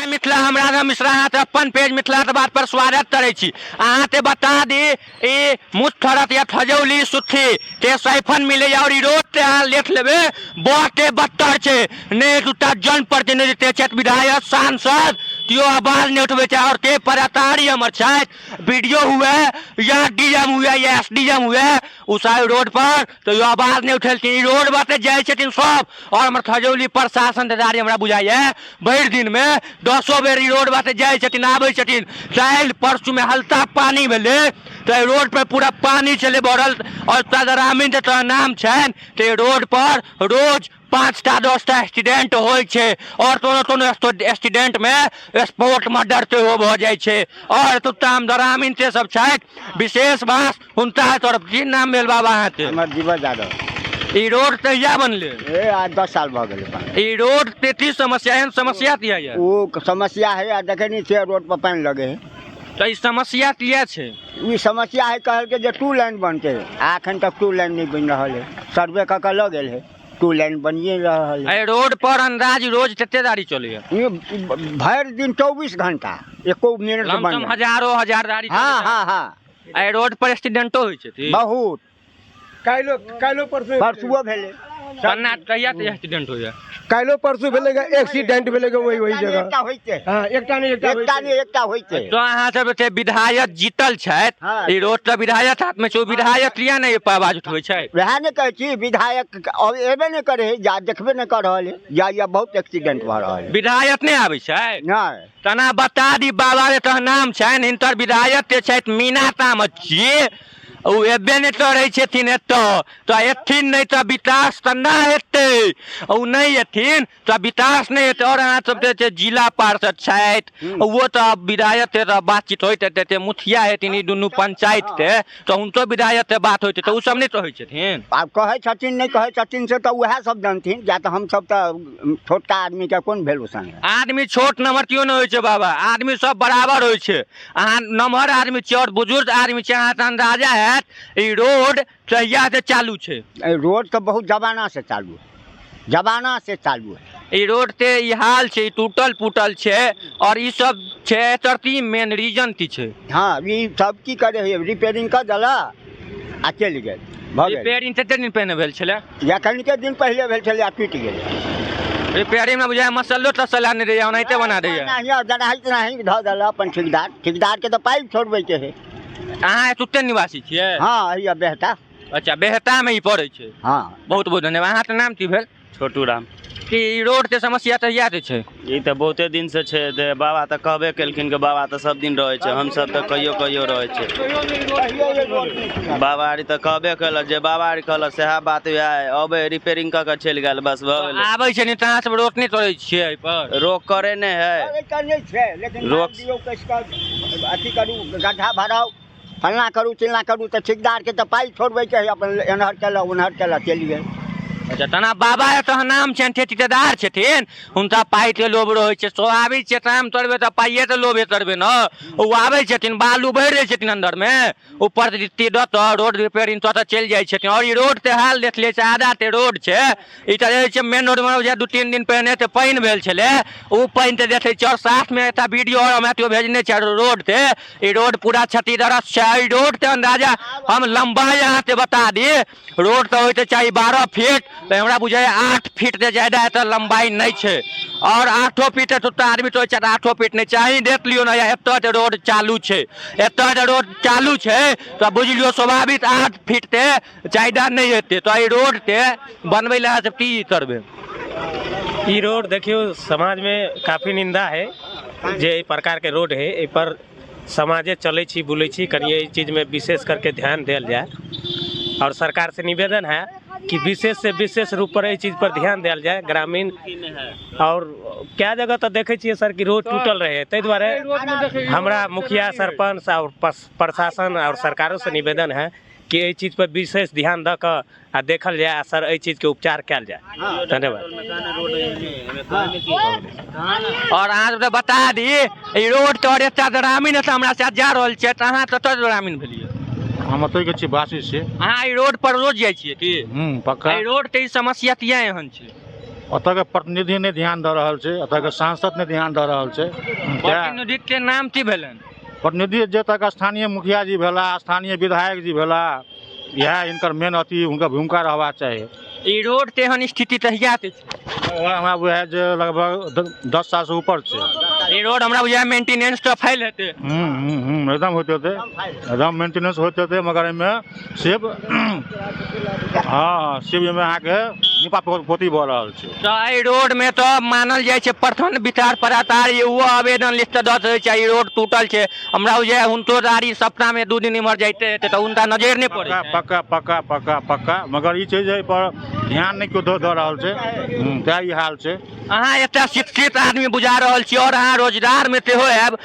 मिथिला, हम राधा मिश्रा अहाँ अपन पेज मिथिला के बात पर स्वागत करै छी। अहाँ ते बता दी ई मुथरत या खजौली सुथी ते साइफन मिले और ई रोड ते अहाँ देख लेबे बहुते बदतर छै। ने दूटा जनप्रतिनिधि ते छथि विधायक सांसद केओ आवाज नहि उठबै छै और ते पदाधिकारी हमर छथि वीडियो हुए या डीएम हुए या एसडीएम हुए ओ सारी रोड पर तो यो आवाज नहि उठेलखिन। ई रोड बाटे जाइ छथिन सब और हमर खजौली प्रशासन दादारी हमरा बुझाइए भरि दिनमे दसो बेर ई रोड बाटे जाइ छथिन आबै छथिन। काल्हि परसूमे हल्का पानि भेलै तऽ एहि रोड पर पूरा पानि छलै भरल और ग्रामीण जतऽ नाम छनि तऽ रोड पर रोज 5टा 10टा एक्सीडेंट होइ छै और कोनो कोनो एक्सीडेंटमे स्पॉट मर्डर सेहो भऽ जाइ छै। और एतुका हम ग्रामीण से सब छथि विशेष बात हुनका तरफ की नाम भेल बाबा अहाँके? हमर जीवन यादव। ई रोड कहिया बनलै? ए आज 10 साल भऽ गेलै बनल। ई रोड के की समस्या, एहन समस्या किया यऽ? ओ समस्या है आ देखै नहि छियै रोड पर पानि लगे है। तऽ ई समस्या किया छै? ई समस्या है कहलकै जे 2 लाइन बनतै आ एखन तक 2 लाइन नहि बनि रहल है। सर्वे कऽ कऽ लऽ गेल है, 2 लाइन बनिए रहल है। एहि रोड पर अंदाज रोज कते गाड़ी चलैया? ई भरि दिन 24 घंटा एको मिनट लमसम बंद नहि। हजारो हजार गाड़ी हाँ, चलैत हाँ, हाँ। एहि रोड पर एक्सीडेंटो होइ छै की? बहुत। काल्हिो काल्हिो परसू परसुओ भेलै। कन्ना कहिया से एक्सीडेंट होइया? काल्हिो परसू भेलै गे, एक्सीडेंट भेलै गे वही वही जगह। एकटा होइते। हाँ, एकटा नहीं, एकटा एकटा होइते। नहीं, एकटा होइते। तो अहाँ सब के विधायक जीतल छथि, हाँ। ई रोड तऽ विधायक हाथ में छै, ओ विधायक किया नहि एहि पर आवाज उठबै छै? वएह ने कहै छी विधायक अब एबे नहि करै है, जा देखबे नहि कऽ रहल है, या या बहुत एक्सीडेंट भऽ रहल है। विधायक नहि आबै छै? नहि। तना बता दी बाबा रे तोहर नाम छनि, हिनकर विधायक के छथि मीना तामत जी, ओ एबे नहि करै छथिन एतऽ, तऽ एथिन नहि तऽ विकास तऽ नहि हेतै, ओ नहि एथिन तऽ विकास नहि हेतै। और अहाँ सब जे जिला पार्षद छथि ओ तऽ विधायक के तऽ बातचीत होइत हेतै, मुखिया हेथिन ई दुनू पंचायत के तऽ हुनको विधायक के बात होइत हेतै, ओ सब नहि कहै छथिन? आब कहै छथिन नहि कहै छथिन से तऽ उएह सब जानथिन, या तऽ हमसब तऽ छोटका आदमीके कोन भेलू संग। आदमी छोट नम्हर केओ नहि होइ छै बाबा, आदमी सब बराबर होइ छै। अहाँ नम्हर आदमी छियै और बुजुर्ग आदमी छियै, अहाँके अंदाजा हैत ई रोड कहिया से चालू छै। एहि रोड तऽ बहुत जमाना से चालू है, जमाना से चालू है। ई रोड के ई हाल छै, ई टूटल फूटल छै और ई सब छै, एकर की मेन रीजन की छै? हाँ, ई सब की करे है, रिपेयरिंग कऽ देलक आ चलि गेल, भऽ गेल। रिपेयरिंग कते दिन पहिने भेल छलै? एखनके दिन पहिले भेल छलै आ टूटि गेल। रिपेयरिंग में बुझाय मसल्लो तसल्ला नहि दैया, ओनाहिते बना दैया। एनाहिए जेनाहि तेनाहि धऽ देलक अपन ठेकेदार, ठेकेदारके तऽ पाइ छोड़बैके है। अहाँ एतुक्के निवासी छियै? हाँ, हैया बेहटा। अच्छा, बेहटा में ई पड़ै छै। हाँ। बहुत बहुत धन्यवाद। अहाँके नाम की भेल? छोटू राम। कि ई रोड के समस्या तऽ इएह छै? ई तऽ बहुते दिन से छै, ते बाबा तऽ कहबे केलखिन कि बाबा तऽ सब दिन रहै छै, हम सब तऽ कहियो कहियो रहै छै। बाबा आर तऽ कहबे केलक, जे बाबा आर कहलक सएह बात वएह अबै रिपेयरिंग कऽ के चलि गेल, बस भऽ गेलै। आबै छै नहि तऽ अहाँ सब रोक नहि करै छियै एहि पर? रोक करे नहि है। करै तऽ नहि छै, लेकिन रोक दियौ कसि कऽ अथी करू, गड्ढा भराउ, फल्लाँ करू चिल्लाँ करू, तऽ ठेकेदारके तऽ पाइ छोड़बैके है, अपन एन्हर केलक ओन्हर केलक चलि गेल। अच्छा, तना बाबा एतऽ नाम छनि, ठेकेदार छथिन, हुनका पाइके लोभ रहै छै, स्वाभाविक छै, काम करबै तऽ पाइएके लोभे करबै ने। ओ आबै छथिन, बालू भरि दै छथिन अन्दरमे, ऊपर गिट्टी दऽ कऽ रोड रिपेयरिंग कऽ कऽ चलि जाइ छथिन। और ई रोड के हाल देखलियै से आधा ते रोड छै, ई तऽ रहै छै मेन रोडमे जे 2-3 दिन पहिने तऽ पानि भेल छलै, ओ पानि तऽ देखै छियै। और साथमे एकटा वीडियो आओर हमरा केओ भेजने छै रोड के, ई रोड पूरा क्षतिग्रस्त छै। ई रोड के अंदाजा हम लम्बाइ अहाँके बता दी, रोड तऽ होइके चाही 12 फीट, तऽ हमरा बुझाइए 8 फीट से ज्यादा एतऽ लम्बाइ नहि छै। और 8 फीट एतुका आदमी तऽ छै, 8 फीट नहि चाही। देख लियौ ने, एतऽ जे रोड चालू छै, एतऽ जे रोड चालू छै तऽ बुझि लियौ स्वाभाविक 8 फीट से ज्यादा नहि हेतै। तऽ एहि रोड के बनबै लए अहाँ सब की करबै? ई रोड देखियौ समाजमे काफी निंदा है जे एहि प्रकारके रोड है, एहि पर समाजे चलै छी बुलै छी, कनि एहि चीजमे विशेष करके ध्यान देल जाय। और सरकार से निवेदन है कि विशेष से विशेष रूप पर एहि चीज पर ध्यान देल जाय। ग्रामीण और क्या जगह तऽ देखै छियै सर कि रोड टूटल रहै, ताहि दुआरे हमरा मुखिया सरपंच और प्रशासन और सरकारों से निवेदन है कि एहि चीज पर विशेष ध्यान दऽ कऽ आ देखल जाय आ सर एहि चीजके उपचार कयल जाय। धन्यवाद। और अहाँ सबके बता दी ई रोड तर एकटा ग्रामीण एतऽ हमरा साथ जा रहल छै, तऽ अहाँ कतऽ ग्रामीण भेलियै? हम ओतहि के छी, बासी छी। अहाँ ई रोड पर रोज जाइ छियै की? पक्का। एहि रोड के ई समस्या किया एहन छै? ओतऽके प्रतिनिधि नहि ध्यान दऽ रहल छै, एतऽके सांसद नहि ध्यान दऽ रहल छै। तेँ प्रतिनिधित्व के नाम की भेलनि? प्रतिनिधि जे एतऽके स्थानीय मुखिया जी भेला, स्थानीय विधायक जी भेला, इएह हिनकर मेन अथी हुनकर भूमिका रहबाक चाही। ई रोड के एहन स्थिति तहिया से छै? हमरा बुझाइ जे लगभग 10 सालसँ ऊपर छै ई रोड। हमरा बुझाइ मेंटेनेंस तऽ फैल हेतै। हूँ हूँ हूँ एकदम होइत हेतै, एकदम मेंटेनेंस होइत हेतै, मगर एहिमे सिर्फ हँ सिर्फ एहिमे अहाँके नीपा पोती भऽ रहल छै। तऽ एहि रोडमे तऽ मानल जाइ छै प्रखंड विकास पदाधिकारी ओहो आवेदन लिख कऽ दऽ दै छै, ई रोड टूटल छै। हमरा बुझाइ हुनको गाड़ी सप्ताहमे 2 दिन इम्हर जाइते हेतै, तऽ हुनका नजरि नहि पड़ै? पक्का पक्का पक्का पक्का, मगर ई छै जे एहिपर ध्यान नहि केओ दऽ रहल छै, तेँ ई हाल छै। अहाँ एकटा शिक्षित आदमी बुझा रहल छी आओर अहाँ रोजगारमे सेहो आयब,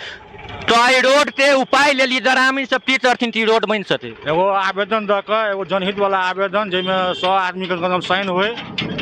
तऽ एहि रोडके उपाय लेल ई ग्रामीण सब की करथिन कि रोड बनि सकै? एगो आवेदन दऽ कऽ, एगो जनहित वाला आवेदन जाहिमे 100 आदमीके कम साइन होइ,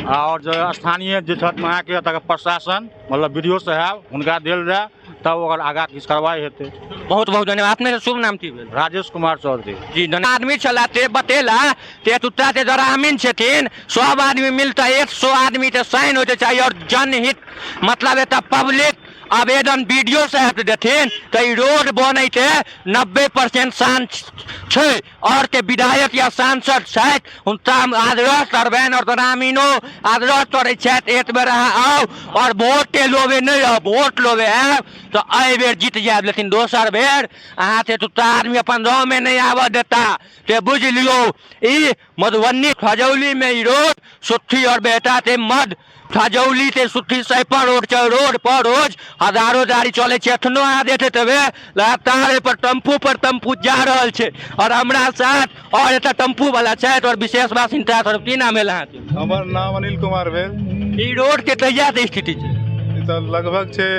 आओर जे स्थानीय जे छथि अहाँके एतऽके प्रशासन, मतलब बी डी ओ साहेब, हुनका देल जाय, तब ओकर आगाँ किछु कार्रवाइ हेतै। बहुत बहुत धन्यवाद। अपने शुभ नाम की भेल? राजेश कुमार चौधरी जी। धन्यवाद। आदमी छला ते बतेला ते एतुका जे ग्रामीण छथिन सब आदमी मिलता 100 आदमी के साइन होइके चाही और जनहित मतलब एतऽ पब्लिक आवेदन वीडियो साहेब देथिन तऽ ई रोड बनैके 90% चांस छै। और के विधायक या सांसद छथि हुनका हम आग्रह करबनि और ग्रामीणो आग्रह करै छथि, एक बेर अहाँ आउ और वोट लोबे नहि आउ, वोट लोबे आयब तऽ एहि बेर जीत जायब, लेकिन दोसर बेर अहाँके एतुका आदमी अपन गाँवमे नहि आबऽ देता। से बुझि लियौ, ई मधुबनी खजौलीमे ई रोड सुट्ठी और बेटा के मध खजौली से सुट्ठी सैपन रोड छै। रोड पर रोज हजारो गाड़ी चलै छै। एखनो अहाँ देखैत हेबै लगातार एहि पर टेम्पू पर टेम्पू जा रहल छै। और हमरा साथ और एकटा टेम्पू वाला छथि और विशेष बात हिनका तरफ। की नाम भेल अहाँके? हमर नाम अनिल कुमार भेल। ई रोड के कहिया से स्थिति छै? ई तऽ लगभग छै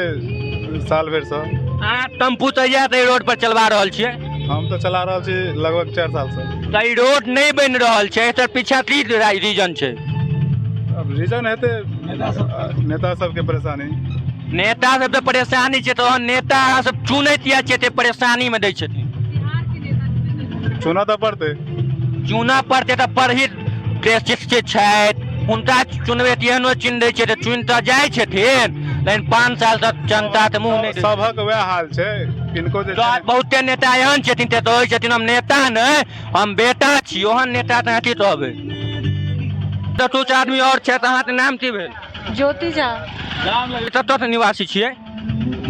साल भरिसँ। अहाँ टेम्पू तहिया से रोड पर चलवा रहल छियै? हम तऽ चला रहल छी लगभग 4 सालसँ। तऽ ई रोड नहि बनि रहल छै, एकर पीछा की रीजन छै? अब रीजन हेतै नेता सबके परेशानी। नेता सबके परेशानी छै तऽ नेता अहाँ सब चुनैत किया छियै? एते परेशानीमे दै छथिन। चुनऽ तऽ पड़तै। चुनऽ पड़तै तऽ परहित के शिक्षित छथि हुनका चुनबै तऽ एहनो चिन्ह दै छै तऽ चुनि तऽ जाइ छथिन, लेकिन 5 साल तक जनता तऽ मुँह नहि। सभक वएह हाल छै, किनको जे तऽ बहुते नेता एहन छथिन तऽ कहै छथिन हम नेता नहि हम बेटा छी। ओहन नेता तऽ अहाँ की कहबै? तऽ कुछ आदमी आओर छथि। अहाँके नाम की भेल? ज्योति झा। कतऽसँ निवासी छियै?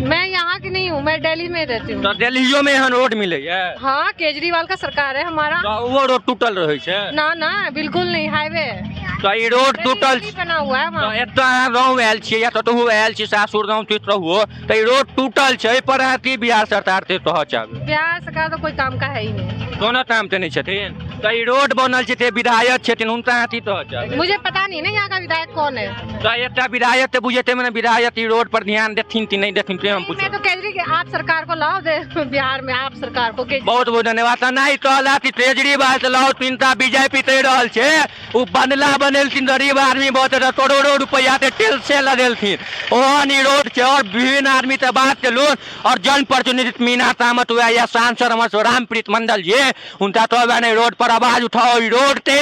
मैं यहाँ की नहीं हूँ, मैं दिल्ली में रहती हूँ। तऽ दिल्लियोमे एहन रोड मिलैया? हाँ, केजरीवाल का सरकार है हमारा। तऽ ओहो रोड टूटल रहै छै? ना ना, बिल्कुल नहीं, हाईवे है। तऽ ई रोड टूटल नहीं बना हुआ है तऽ वहाँ। एतऽ अहाँ गाँव आयल छियै या कतहु आयल छी, सासुर गाँव ठीक रहू, तऽ ई रोड टूटल छै, एहि पर अहाँ की बिहार सरकार से कहऽ चाहबै? बिहार सरकार तो कोई काम का है ही नहीं। कोनो काम तऽ नहि छथिन। तऽ ई रोड बनल छै ते विधायक छथिन, हुनका अहाँ की कहऽ चाहबै? मुझे पता नहीं ना यहाँ का विधायक कौन है। तऽ एकटा विधायक तऽ बुझेतै, मने विधायक ई रोड पर ध्यान देथिन कि नहि देथिन से हम मैं पूछब। तो केजरी के आप सरकार को लाओ दे बिहार में, आप सरकार को केजरी। बहुत बहुत धन्यवाद। तऽ नहि कहला कि केजरीवाल से लाओ, चिंता बीजेपी कहि रहल छै। ओ बनला बनेलथिन गरीब आदमी बहुत करोड़ो रुपैआ के टेल से लगेलथिन, ओहन ई रोड छै। और विभिन्न आदमी से बात केलहुँ और जनप्रतिनिधित्व मीना कामत हुए या सांसद हमर रामप्रीत मंडल जी, हुनका कहबै नहि रोड पर आवाज उठाओ, ई रोड ते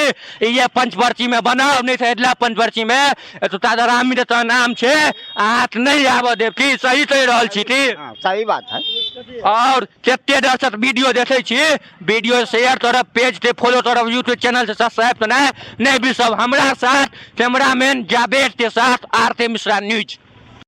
ये पंचवर्षीय में बनाओ, नहीं तऽ अगिला पंचवर्षीय में एतुका ग्रामीण तऽ नाम छै अहाँ नहि आबऽ देब। की सही कहि रहल छी की? हाँ, सही बात है। और जते दर्शक वीडियो देखै छी, वीडियो शेयर करब, पेज के फॉलो करब, यूट्यूब चैनल से सब्सक्राइब करनाइ नहि बिसरब। हमरा साथ कैमरामैन जावेद के साथ आर के मिश्रा न्यूज।